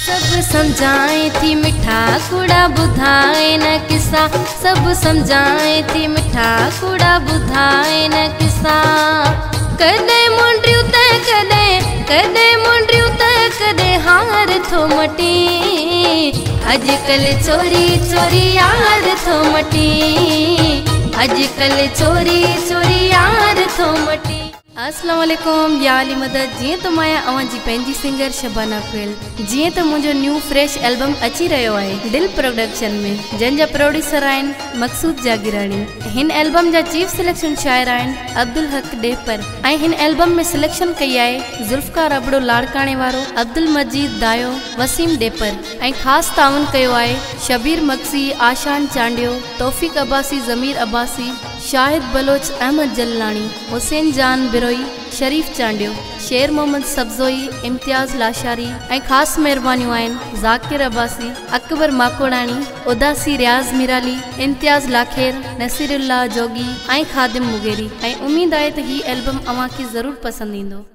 سڀ سمجهائين ٿي مٺا ڪوڙا ٻڌائي نه قصا، سڀ سمجهائين ٿي مٺا ڪوڙا ٻڌائي نه قصا. ڪڏهن منڊيون ته ڪڏهن، ڪڏهن منڊيون ته ڪڏهن هار ٿو مٽي، اڄڪلهه چوري چوري يار ٿو مٽي، اڄڪلهه چوري چوري يار ٿو مٽي. السلام عليڪم يا علي مدد. جيئن ته مان آهيان اوهان جي پنهنجي سنگر شبانه ڪوئل. جيئن ته منهنجو نيو فريش البم اچي رهيو آهي دل پروڊڪشن ۾، جنهن جا پروڊيوسر آهن مقصود جاگيراڻي. هن البم جا چيف سليڪشن شاعر آهن عبدالحق ڏيپر ۽ هن البم ۾ سليڪشن ڪئي آهي ذوالفقار ابڙو لاڙڪاڻي وارو، عبدالمجيد دايو، وسيم ڏيپر ۽ خاص تعاون ڪيو آهي شبير مگسي، آشان چانڊيو، توفيق عباسي، ضمير عباسي، شاهد بلوچ، احمد جلالاڻي، حسين جان بروهي، شريف چانڊيو، شير محمد سبزوئي، امتياز لاشاري ۽ خاص مهربانيون آهن ذاڪر عباسي، اڪبر ماڪوڙاڻي، اداسي رياض ميرالي، امتياز لاکير، نصير الله جوڳي ۽ خادم مغيري ۽ اميد آهي ته هي البم اوهان کي ضرور پسند ايندو.